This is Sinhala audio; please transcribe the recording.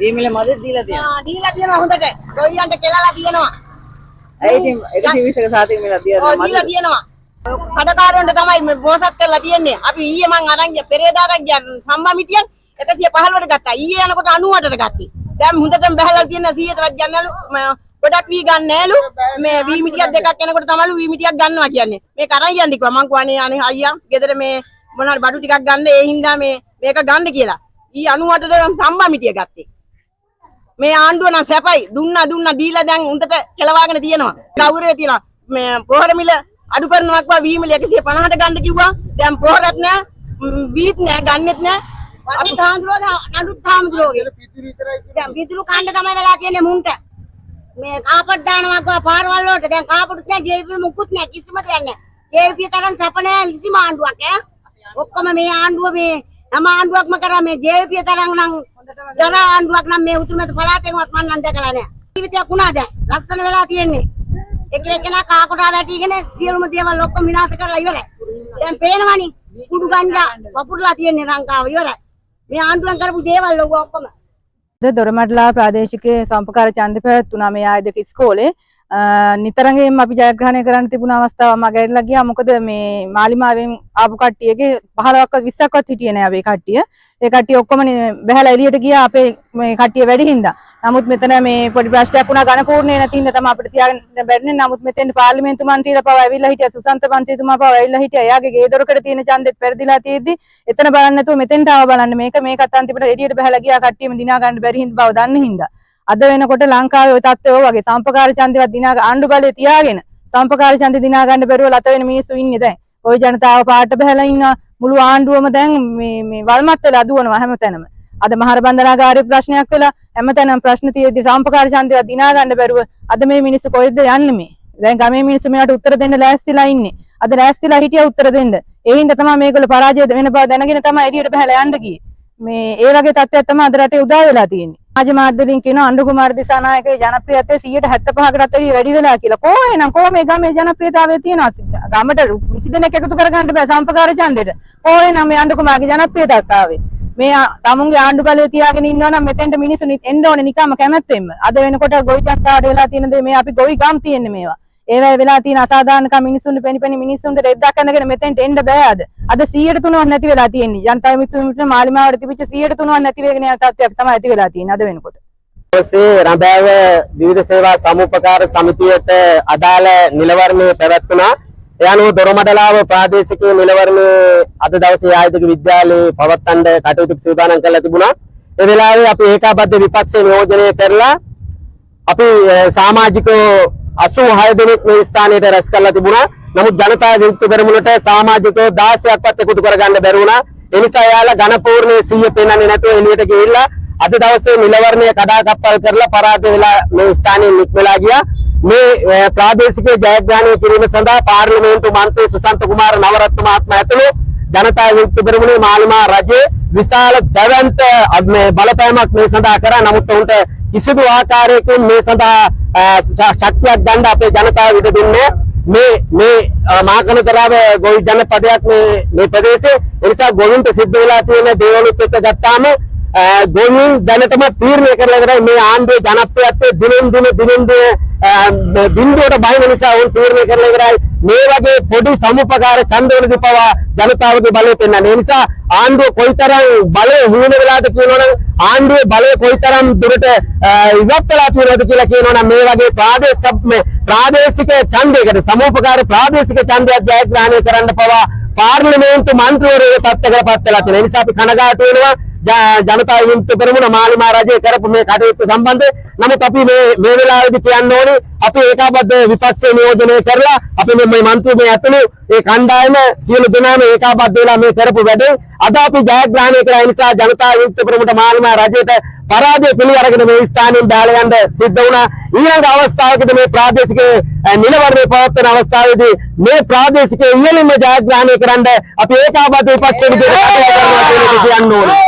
වී මිල මදෙත් දීලා තියෙනවා. ආ, දීලා තියෙනවා හොඳට. ගොවියන්ට කෙලලා තියෙනවා. ඇයි ඉතින් 120ක සාතික මිලක් දීලා ඔව්, දීලා තියෙනවා. කඩකාරයන්ට තමයි මේ බෝසත් කරලා තියෙන්නේ. අපි ඊයේ මං අරන් ගියා, පෙරේදා අරන් ගියා සම්මා මිටියන් 115ට ගත්තා. ඊයේ යනකොට 98ට ගත්තේ. දැන් හොඳටම බහලා තියෙන 100ටවත් ගන්නලු, ගොඩක් වී ගන්න නෑලු. මේ වී මිටියක් දෙකක් යනකොට තමලු වී මිටියක් ගන්නවා කියන්නේ. මේක අරන් යන්න කිව්වා. මං කිව්වා අනේ අනේ අයියා, ගෙදර මේ මොන හරි බඩු ටිකක් ගන්න, ඒ හින්දා මේ මේක ගන්න කියලා. ඊ 98ට සම්මා මිටිය ගත්තේ. මේ ආණ්ඩුව නම් සැපයි, දුන්නා දුන්නා දීලා දැන් උන්ට කෙලවාගෙන තියෙනවා. ගෞරවය තියෙනවා. මේ පොහොර මිල අඩු කරනවා කිව්වා, වී මිල 150ට ගන්න කිව්වා. දැන් පොහොරත් නෑ, වීත් නෑ, ගන්නෙත් නෑ. අපි තාඳුරෝ නඩුත් තාඳුරෝගේ. දැන් පිදුරු කන්න තමයි වෙලා තියෙන්නේ මුන්ට. මේ කාපට් දානවා කිව්වා පාරවල් වලට. දැන් කාපටුත් නෑ, ජේපී මුකුත් නෑ, කිසිම දෙයක් නෑ. ජේපී තරම් සැප නෑ කිසිම ආණ්ඩුවක් ඈ. ඔක්කොම මේ ආණ්ඩුව මේ හැම ආණ්ඩුවක්ම කරා මේ ජේපී තරම් නම් ජන ආණ්ඩුවක් නම් මේ උතුරු මැද පළාතෙන්වත් මං නම් දැකලා නෑ. ජීවිතයක් වුණා දැන්. ලස්සන වෙලා තියෙන්නේ. එක එකනා කාකොටා වැටිගෙන සියලුම දේවල් ඔක්කොම විනාශ කරලා ඉවරයි. දැන් පේනවනේ කුඩු ගංජා වපුරලා තියෙන්නේ ලංකාව ඉවරයි. මේ ආණ්ඩුවෙන් කරපු දේවල් ඔව් ඔක්කොම. දොරමඩලාව ප්‍රාදේශිකයේ සම්පකාර ඡන්ද පැවැත්වුණා මේ ආයුධක ඉස්කෝලේ. නිතරම අපි ජයග්‍රහණය කරන්න තිබුණ අවස්ථාව මග ඇරිලා ගියා. මොකද මේ මාලිමාවෙන් ආපු කට්ටියගේ 15ක්වත් 20ක්වත් හිටියේ නෑ අපේ කට්ටිය. ඒ කට්ටිය ඔක්කොම බැහැලා එළියට ගියා අපේ මේ කට්ටිය වැඩි හින්දා. නමුත් මෙතන මේ පොඩි ප්‍රශ්නයක් වුණා, ඝන පූර්ණේ නැති හින්දා තමයි අපිට තියාගන්න බැරිනේ. නමුත් මෙතෙන් පාර්ලිමේන්තු මන්ත්‍රීලා පවා ඇවිල්ලා හිටියා, සුසන්ත මන්ත්‍රීතුමා පවා ඇවිල්ලා හිටියා. එයාගේ ගේ දොරකඩ තියෙන ඡන්දෙත් පෙරදිලා තියෙද්දි එතන බලන්න නැතුව මෙතෙන්ට ආව බලන්න. මේකත් අන්තිමට එළියට බැහැලා ගියා කට්ටියම දිනා ගන්න බැරි හින්දා බව දන්න හින්දා. අද වෙනකොට ලංකාවේ ඔය තත්ත්වය ඔය වගේ සම්පකාර ඡන්දෙවත් දිනා ආණ්ඩු බලය තියාගෙන සම්පකාර ඡන්දෙ දිනා ගන්න බැරුව ලත වෙන මිනිස්සු ඉන්නේ දැන්. ඔය ජනතාව පාට බැහැලා ඉන්නවා. මුළු ආණ්ඩුවම දැන් මේ මේ වල්මත් වෙලා දුවනවා හැමතැනම. අද මහර බන්ධනාගාරයේ ප්‍රශ්නයක් වෙලා හැමතැනම ප්‍රශ්න තියෙද්දි සම්පකාර ඡන්දෙවත් දිනා ගන්න බැරුව අද මේ මිනිස්සු කොහෙද යන්නේ මේ? දැන් ගමේ මිනිස්සු මේවට උත්තර දෙන්න ලෑස්තිලා ඉන්නේ. අද ලෑස්තිලා හිටියා උත්තර දෙන්න. ඒ හින්දා තමයි මේගොල්ලෝ පරාජය වෙන බව දැනගෙන තමයි එළියට බැහැලා යන්න ගියේ. මේ ඒ වගේ තත්ත්වයක් තමයි අද රටේ උදා වෙලා තියෙන්නේ. සමාජ මාධ්‍ය වලින් කියනවා අනුර කුමාර දිසානායකගේ ජනප්‍රියත්වය 175කටත් වැඩිය වැඩි වෙලා කියලා. කොහේ නම් කොහොම මේ ගමේ ජනප්‍රියතාවය තියෙනවා? ගමට 20 දෙනෙක් එකතු කරගන්න බෑ සම්පකාර ඡන්දෙට. කොහේ නම් මේ අනුර කුමාරගේ ජනප්‍රියතාවයක් ආවේ? මේ තමුන්ගේ ආණ්ඩු බලය තියාගෙන ඉන්නවා නම් මෙතෙන්ට මිනිස්සු එන්න ඕනේ නිකම්ම කැමැත්තෙන්ම. අද වෙනකොට ගොවි ජනතාවට වෙලා තියෙන දේ මේ අපි ගොවි ගම් තියෙන්නේ මේවා. ඒවැය වෙලා තියෙන අසාධාරණකම් මිනිස්සුන්ට පෙනිපෙනි මිනිස්සුන්ට රෙද්දක් ඇඳගෙන මෙතෙන්ට එන්න බෑ අද. අද 103ක් නැති වෙලා තියෙන්නේ. ජනතා විමුක්ති විමුක්ති මාලිමාවට තිබිච්ච 103ක් නැති වෙගෙන යන තත්ත්වයක් තමයි ඇති වෙලා තියෙන්නේ අද වෙනකොට. දවසේ රඹෑව විවිධ සේවා සමුපකාර සමිතියට අදාළ නිලවරණය පැවැත්වුණා. ඒ අනුව දොරමඩලාව ප්‍රාදේශිකයේ නිලවරණය අද දවසේ ආයුධක විද්‍යාලයේ පවත්වන්න කටයුතු සූදානම් කරලා තිබුණා. ඒ වෙලාවේ අපි ඒකාබද්ධ විපක්ෂය නියෝජනය කරලා අපි සමාජිකව 86 දෙනෙක් මේ ස්ථානයට රැස් කරලා තිබුණා. නමුත් ජනතා විමුක්ති පෙරමුණට සමාජිකව 16ක්වත් එකතු කරගන්න බැරි වුණා. ඒ නිසා එයාලා ඝන පූර්ණයේ 100 පෙන්වන්නේ නැතුව එළියට ගිහිල්ලා අද දවසේ නිලවරණය කඩාකප්පල් කරලා පරාද වෙලා මේ ස්ථානයෙන් නික්මලා ගියා. මේ ප්‍රාදේශික ජයග්‍රහණය කිරීම සඳහා පාර්ලිමේන්තු මන්ත්‍රී සුසන්ත කුමාර නවරත්න මහත්මයා ඇතුළු ජනතා විමුක්ති පෙරමුණේ මාලිමා රජයේ විශාල දැවැන්ත මේ බලපෑමක් මේ සඳහා කරා. නමුත් ඔවුන්ට කිසිදු ආකාරයකින් මේ සඳහා ශක්තියක් ගන්න අපේ ජනතාව ඉඩ දුන්නේ මේ මේ මාකනතරාව ගොවි ජනපදයක් මේ මේ ප්‍රදේශයේ. ඒ නිසා ගොවින්ට සිද්ධ වෙලා තියෙන දේවලුත් එක්ක ගත්තාම ගොවීන් දැනටම තීරණය කරලා ඉවරයි. මේ ආණ්ඩුවේ ජනප්‍රියත්වය දිනෙන් දින දිනෙන් දින බිඳුවට බහින නිසා ඔවුන් තීරණය කරලා ඉවරයි මේ වගේ පොඩි සමුපකාර ඡන්දවලදී පවා ජනතාවගේ බලය පෙන්වන්න. ඒ නිසා ආණ්ඩුව කොයිතරම් බලය හීන වෙලාද කියනවනම්, ආණ්ඩුවේ බලය කොයිතරම් දුරට ඉවත් වෙලා තියෙනවද කියලා කියනවනම්, මේ වගේ ප්‍රාදේශික ඡන්දයකට, සමුපකාර ප්‍රාදේශික ඡන්දයක් ජයග්‍රහණය කරන්න පවා පාර්ලිමේන්තු මන්ත්‍රීවරු ඒ තත්ත්වයකට පත් වෙලා තියෙනවා. ඒ නිසා අපි කනගාටු වෙනවා ජනතා විමුක්ති පෙරමුණ මාලිමා රජය කරපු මේ කටයුත්ත සම්බන්ධයෙන්. නමුත් අපි මේ මේ වෙලාවේදී කියන්න ඕනේ, අපි ඒකාබද්ධ විපක්ෂය නියෝජනය කරලා අපි මේ මේ මන්ත්‍රීතුමේ ඇතුළු ඒ කණ්ඩායම සියලු දෙනාම ඒකාබද්ධ වෙලා මේ කරපු වැඩේ අද අපි ජයග්‍රහණය කරා. ඒ නිසා ජනතා විමුක්ති පෙරමුණට මාලිමා රජයට පරාජය පිළි අරගෙන මේ ස්ථානයෙන් බැහැලා යන්න සිද්ධ වුණා. ඊළඟ අවස්ථාවකදී මේ ප්‍රාදේශික නිලවරණය පවත්වන අවස්ථාවේදී මේ ප්‍රාදේශික ඉහළින්ම ජයග්‍රහණය කරන්න අපි ඒකාබද්ධ විපක්ෂ විදිහට කටයුතු කරනවා කියන එක කියන්න ඕනේ.